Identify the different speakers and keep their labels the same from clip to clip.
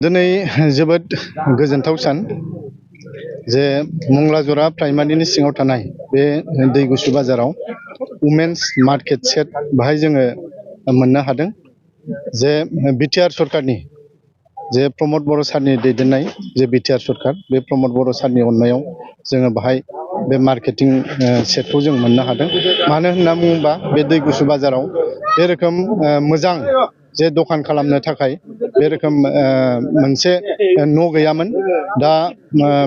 Speaker 1: दिनै जोबोद गोजोनथाव सान जे मंगलाजरा प्राइमारिनि सिङाव थानाय बे दैगुसु बाजाराव वुमेन्स मार्केट सेट बाहाय जोङो मोननो हादों जे बिटिआर सरकारनि जे प्रमद बर' सारनि दैदेननाय जे बिटिआर सरकार बे प्रमद बर' सारनि अननायाव जोङो बाहाय बे मार्केटिं सेटखौ जों मोननो हादों। मानो होनना बुङोबा बे दैगुसु बाजाराव बे रोखोम मोजां जे दखान खालामनो थाखाय बे रोखोम मोनसे न' गैयामोन। दा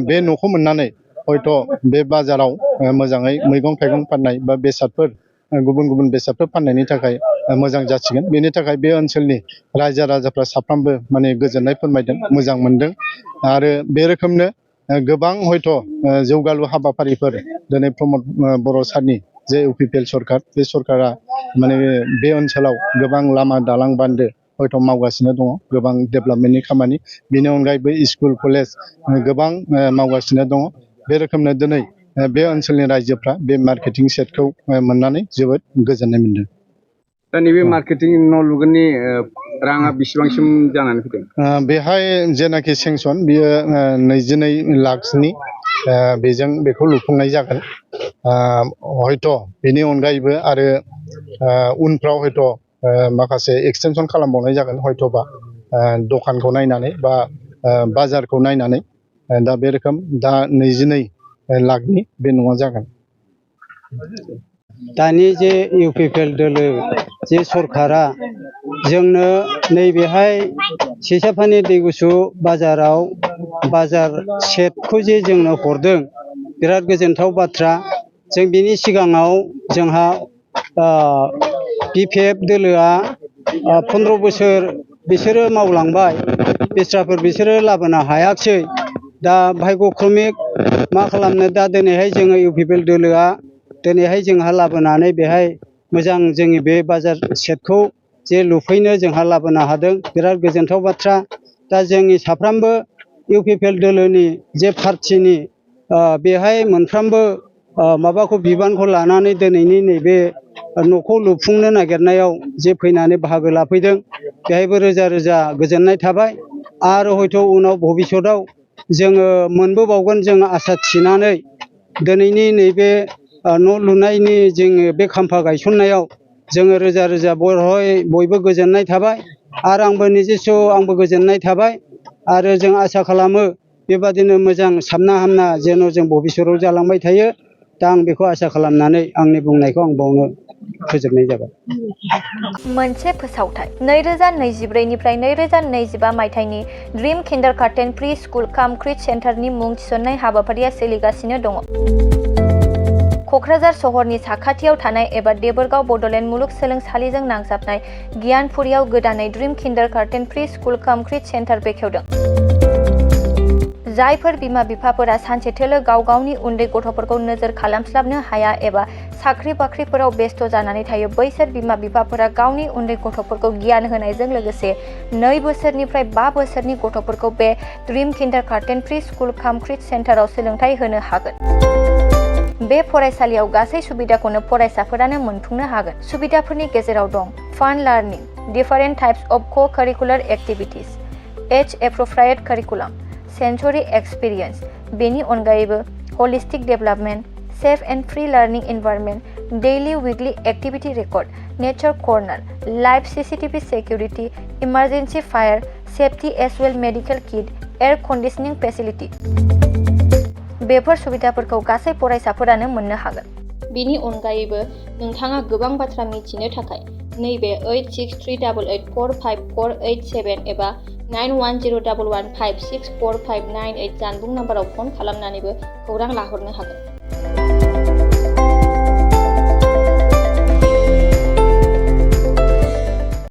Speaker 1: बे न'खौ मोननानै हयथ' बे बाजाराव मोजाङै मैगं थाइगं फाननाय बा बेसादफोर गुबुन गुबुन बेसादफोर फाननायनि थाखाय मोजां जासिगोन। बेनि थाखाय बे ओनसोलनि रायजो राजाफ्रा साफ्रोमबो माने गोजोननाय फोरमायदों, मोजां मोनदों। आरो बे रोखोमनो गोबां हयथ' जौगालु हाबाफारिफोर दिनै प्रमद बर' सारनि जे इउपिपिएल सरकार बे सरकारा माने बे ओनसोलाव गोबां लामा दालां बान्दो हयथ' मावगासिनो दङ, गोबां डेभेलपमेन्टनि खामानि। बेनि अनगायैबो स्कुल कलेज गोबां मावगासिनो दङ। बे रोखोमनो दिनै बे ओनसोलनि रायजोफ्रा बे मार्केटिं सेटखौ मोननानै जोबोद गोजोननाय मोनदों।
Speaker 2: दा नैबे मार्केटिं न' लुगोननि राङा बेसेबांसिम जानानै फैदों?
Speaker 1: बेहाय जेनाखि सेंसन बियो 22 लाखनि बेजों बेखौ लुफुंनाय जागोन। हयथ' बेनि अनगायैबो आरो उनफ्राव हयथ' माखासे एक्सटेनसन खालामबावनाय जागोन हयथ'बा दखानखौ नायनानै बा बाजारखौ नायनानै। दा बे रोखोम दा 22 लाखनि बे न'आ जागोन।
Speaker 3: दानि जे इउपिपिएल दोलो जे सरकारा जोंनो नैबेहाय सेसाफानि दैगुसु बाजाराव बाजार सेटखौ जे जोंनो हरदों, बिराद गोजोनथाव बाथ्रा। जों बिनि सिगाङाव जोंहा बिपिएफ दोलोआ 15 बोसोर बिसोरो मावलांबाय, बेस्राफोर बिसोरो लाबोनो हायाखिसै। दा भाग्यक्रमिक मा खालामनो, दा दिनैहाय जोङो इउपिपिएल दोलोआ दिनैहाय जोंहा लाबोनानै बेहाय मोजां जोंनि बे बाजार सेटखौ जे लुफैनो जोंहा लाबोनो हादों, बिराद गोजोनथाव बाथ्रा। दा जोंनि साफ्रोमबो इउपिपिएल दोलोनि जे पार्टिनि बेहाय मोनफ्रोमबो माबाखौ बिबानखौ लानानै दिनैनि नैबे न'खौ लुफुंनो नागिरनायाव जे फैनानै बाहागो लाफैदों, बेहायबो रोजा रोजा गोजोननाय थाबाय। आरो हयथ' उनाव भबिष्यतआव जोङो मोनबोबावगोन जों आसा थिनानै दिनैनि नैबे न' लुनायनि जोङो बे खाम्फा गायसननायाव जोङो रोजा रोजा बयबो गोजोननाय थाबाय। आरो आंबो निजेस्व आंबो गोजोननाय थाबाय। आरो जों आसा खालामो बेबादिनो मोजां साबना हामना जेन' जों भबिष्यतआव जालांबाय थायो। दा आं बेखौ आसा खालामनानै आंनि बुंनायखौ आं बावनो फोजोबनाय जाबाय।
Speaker 4: मोनसे फोसावथाय 2024 निफ्राय 2025 मायथाइनि ड्रीम किन्डारगार्टेन प्रि स्कुल काम क्रिच सेन्टारनि मुं थिसननाय हाबाफारिया सोलिगासिनो दङ। क'क्राझार सहरनि साखाथियाव थानाय एबा देबोरगाव बड'लेण्ड मुलुगसोलोंसालिजों नांजाबनाय गियानपुरियाव गोदानै ड्रीम किन्डारगार्टेन प्रि स्कुल काम क्रिच सेन्टार बेखेवदों। जायफोर बिमा बिफाफोरा सानसेथोलो गाव गावनि उन्दै गथ'फोरखौ नोजोर खालामस्लाबनो हाया एबा साख्रि बाख्रिफोराव बेस्थ' जानानै थायो, बैसोर बिमा बिफाफोरा गावनि उन्दै गथ'फोरखौ गियान होनायजों लोगोसे 2 बोसोरनिफ्राय 5 बोसोरनि गथ'फोरखौ बे ड्रीम किन्डारगार्टेन प्रि स्कुल काम क्रिच सेन्टाराव सोलोंथाइ होनो हागोन। बे फरायसालियाव गासै सुबिदाखौनो फरायसाफोरानो मोनफुंनो हागोन। सुबिदाफोरनि गेजेराव दं fun learning, different types of co-curricular activities, age appropriate curriculum, sensory experience. बेनि अनगायैबो holistic development, safe and free learning environment, daily weekly activity record, nature corner, live CCTV security, emergency fire safety as well medical kit, air conditioning facility. बेफोर सुबिदाफोरखौ गासै फरायसाफोरानो मोननो हागोन।
Speaker 5: बेनि अनगायैबो नोंथाङा गोबां बाथ्रा मिथिनो थाखाय नैबे 8638454887 एबा 9101156459 जानबुं नाम्बाराव फन खालामनानैबो खौरां लाहरनो हागोन।